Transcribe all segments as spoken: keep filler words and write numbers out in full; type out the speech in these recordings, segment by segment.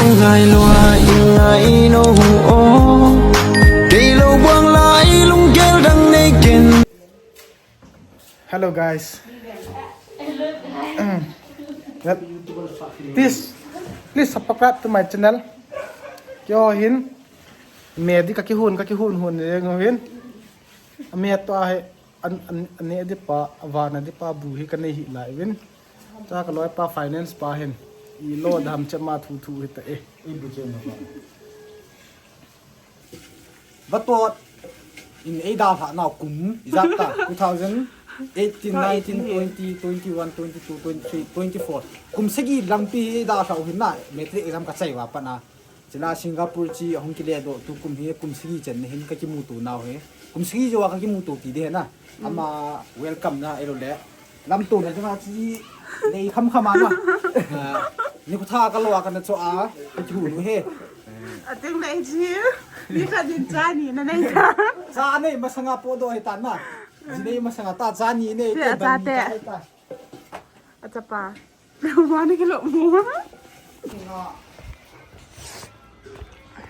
Ngai lua i ngai no hu o. Kei lo buang lai lunggel dang nei ken. Hello guys. Well, please, please subscribe to my channel. Keiho hin. Me di ka kihun, ka kihun hun jeng uvin. Ame to ahi, an, an, ane di pa, avana di pa bu hi ka nei hi lai uvin. Cha ka loi pa finance pa hin. I lo dam che ma thu thu hi ta e. Vatot in ei dalha nau kum, ijat ta, two thousand eighteen, nineteen, twenty, twenty-one, twenty-two, twenty-three, twenty-four. Kum sagi lampi ei dalha u hin na, matric exam ka chai uva pat na. Chule Singapore chi ahung kile doh tu kum hi, kum sagi chan na hin ka kimuto nau hi. Kum sagi jou a ka kimuto ti di hi na. Ama welcome na, ei lo le. Lamto na chunga chi nei kham kham a na. Ah, ni khu tha ka lo a ka na cho a, ka chu nu he. Ating nei chi, ni khat in cha ni na nei ta. Cha nei masanga podoh hi ta na. Ji nei masanga ta cha ni nei. Te te a cha dang te. Ni ta. A chapa. Mani ka lo mu.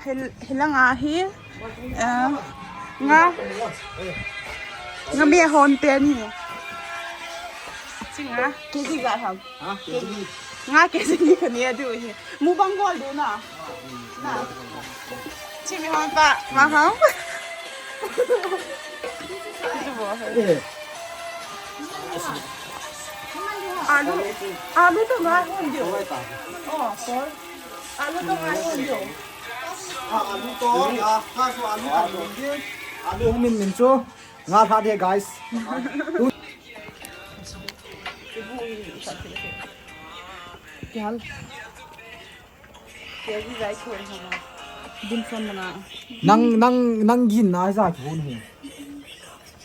Hel-, helang ahi, eh, nga, nga me hon te ni. Chinga, K G ga ham. Ha? K G. Nga K G ni ka ni a du hi. Mukbang gol du na. Na. Chi mi hon pa, ma ham. Chu bo hai. Eh. Alu, alu to ngai hon diu. Oh, sorry. Alu to ngai hon diu. Ah, alu to, ah, kasu alu to. Alu hung min min chu. Nga lha de, guys. Kihal. Nang, nang, nang gin na ja ki hun hi.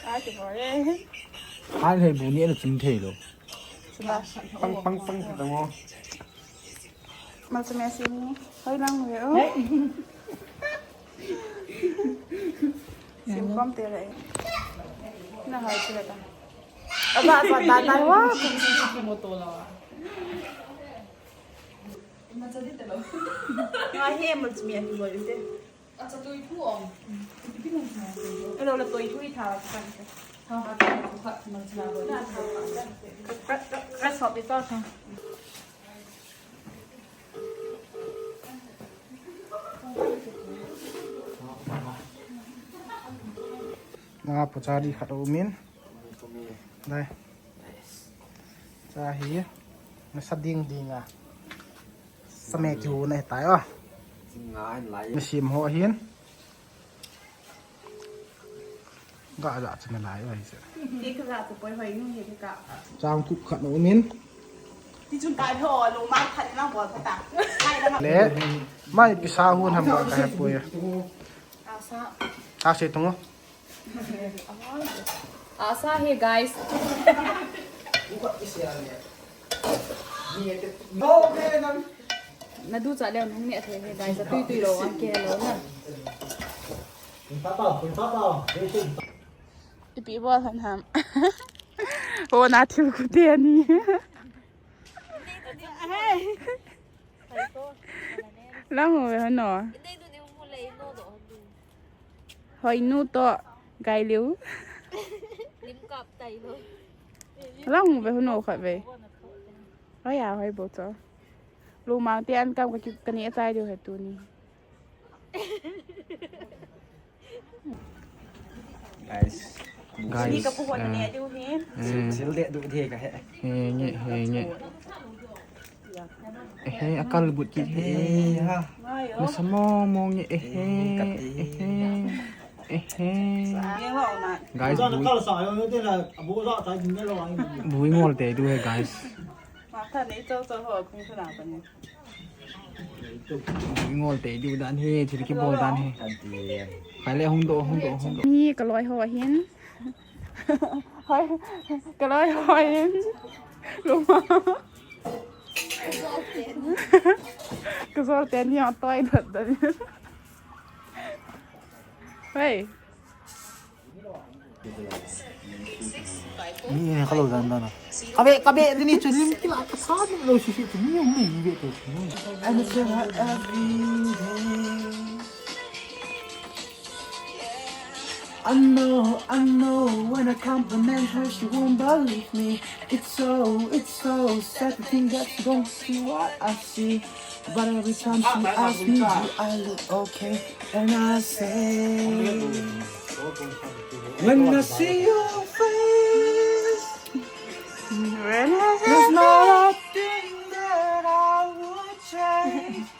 Ai, ki bore. Ai, hei bu ni na chim thei lo. Pang, pang, pang, pang mo. Mal sa mesi ni. Hoi lang mo. Sim kom te re. Na hoi te ta. Aba, aba, da, da, wa. Nga he mal sa mesi bol te. Acha, toi thu om. Elo la toi thu i tha la kan. Tha ma ka thu khat ma china bo. Ka, ka, ka sop i to tha. Nga pochari khat umin. Dai. Cha hi. Nga sa ding ding a. Sa me ki hu na hi tai a. Nga an lai. Na sim ho hin. Ga ja chu na lai a hi se. Ni ka ja chu poi hoi nu hi ka. Chang kup khat na umin. Ti chun kai ho lo ma khat na bol khat ta. Kai da. Le mai pisa hun ham ba ka he poi. Asa. Ta se tung. Asa he, guys. Na du cha leo nung ni a thei he, guys. A tui tui lo, a ke lo na. Ipi bol han ham. O na thil ku te ni. Lang ho ve hano. Hoi nu to gai liu. Lim kap tai lo. Lang ho ve hano khat ve. Hoi a hoi bo to. Lu mang te an kam ka ki, ka ni a chai liu he tu ni. Guys. Guys, ni ka pu hon ne diu hi. Sil, sil de du de ka he. He nge, he nge. Ehe, akal but kit he. He ha. Na samo mo nge, ehe, ehe. Ehe. Guys, bu, bu ngol te du he, guys. Ngol te diu dan hi, thil kibol dan hi. Khai le hung doh, hung doh, hung doh. Ni ka loi ho hin. Hoi, ka loi ho hin. Luma. Ka sol te ni a toi dat dat. Hei. Ni ni kalau dan dan. Kabe kabe ni chu lim kila ka sa ni lo si si tu ni ni ni be tu. And it's not every day. I know, I know when I compliment her, she won't believe me. It's so, it's so sad to think that she don't see what I see. But every time she asks me, do I look okay? And I say, when I see your face, there's not a thing that I would change.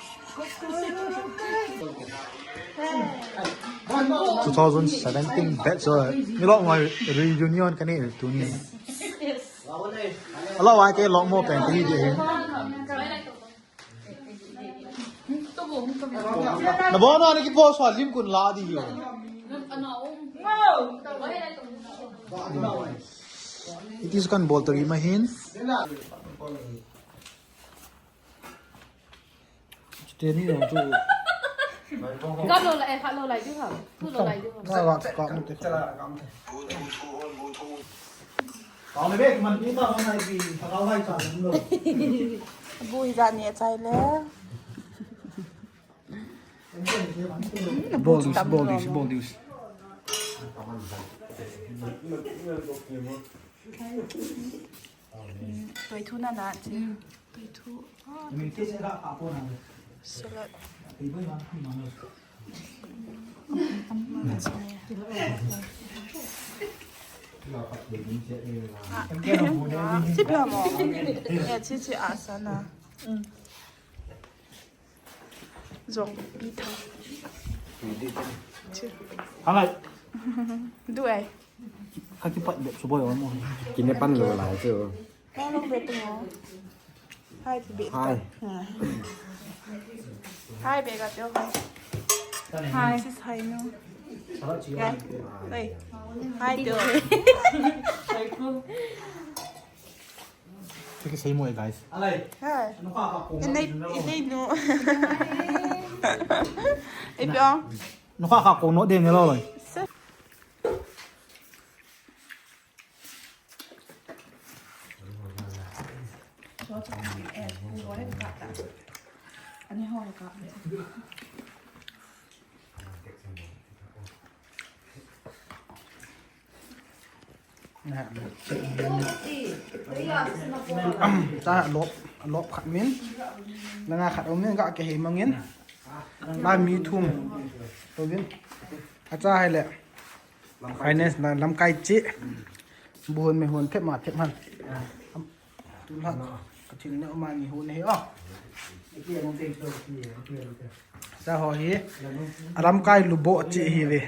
Two thousand seventeen batch, uh, mi lok mo reunion kani tuni. Alo wa ke lok mo pen kani di. Na bo na ni ki bo so lim kun la di yo. It is kan bol to ri ma hin. Chuteni no chu. Kap lou lai, eh, kap lou lai diu ham. Thu lou lai diu ham. Sa wa ka mu te. Ka me be man ni ba ngai bi, ka lai ka lo. Bu hi ja ni chai le. Bol dus, bol dus, bol dus. Toi thu na na chi. Toi thu. Salad. Chi pha mo. Ya, chi chi asana. Zong pi tha. Chi. Halai. Du ai. Kaki pat de chu boi mo. Kine pan lo lai chu. Ka long be tu mo. Hai ti be. Hai. Hai be ka teo hai. Hai. Sis hai no. Hai. Hai. Hai teo. Hai ku. Kaki sei mo, guys. Hai. Inei, inei nu. Ei pyo. No kha kha ko no de ne lo lai. Ta lop, lop khat min. Langa khat um min ga ke hei mangin. La mi thum. Tovin. Acha hai le. Finance na lamkai chi. Buhun me hun thep ma thep man. Tu la ka thil ne ma ni hun he o. Sa ho hi. Alamkai lubo chi hi ve.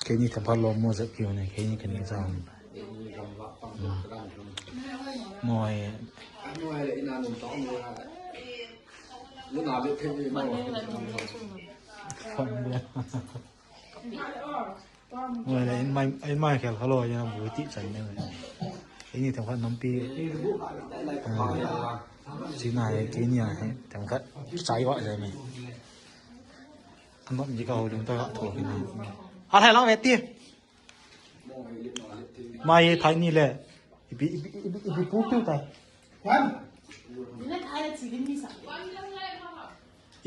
Keini themkhat lom mo jep kiu ne, keini kani cha. Mo e. Fun dia. Mo e, in mai, in mai khel khalo ya bu ti chan ne. Keini themkhat nampi. China e, keini a e, themkhat chai wa jai me. Anop ji ka ho ding ta ga tho ki ni. A thai lang ve ti. Mai thai ni le. Ipi, ipi, ipi, ipi pu tu tai.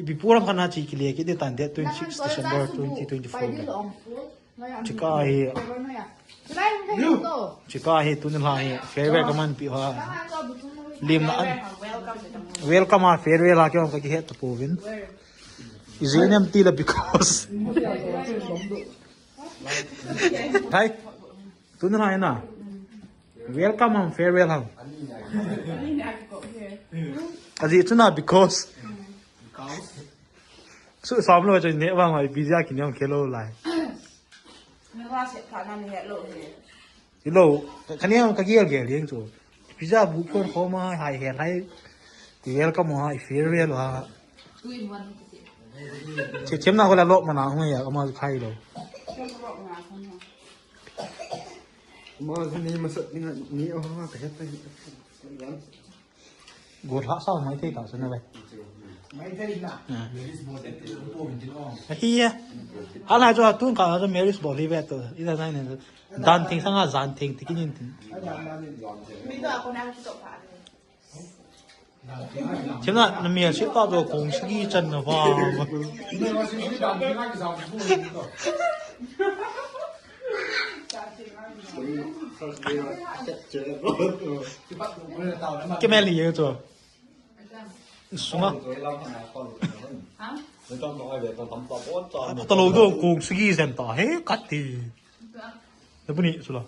Ipi pu ram kana chi ki le ki de tan de twenty-six December twenty twenty-four. Chika hi, chika hi tuni la hi farewell ka man pi ha. Lim na an. Welcome ha, farewell ha, kya ka ki het to povin. Is it empty la because. Hai. Tuni la hi na. Welcome and farewell ha. Aji tuna because. Su sam lo cho ne wa ngai bi ja ki nyam khelo lai. Ni la se pha na ni he lo he. Hello, kani ang kagel gel yeng chu. Pizza bu kon ko ma hai he hai. Ti welcome ha, farewell ha. Two in one. Che chem na ko la lok ma na hu ya ma khai lo. Ma ni ma sat ni ni o ha ka het ta. Gol ha sao mai thei ta sana ve. Hi ya. Ala jo tun ka jo marriage bol hi ve to. Ida nai ne. Dan thing sanga jan thing tikin in tin. Chimna na mi si ta jo kong sagi chan na va. Ke me li ye to. Sunga. Patalo do kong sagi jan ta he kati. Na puni sula.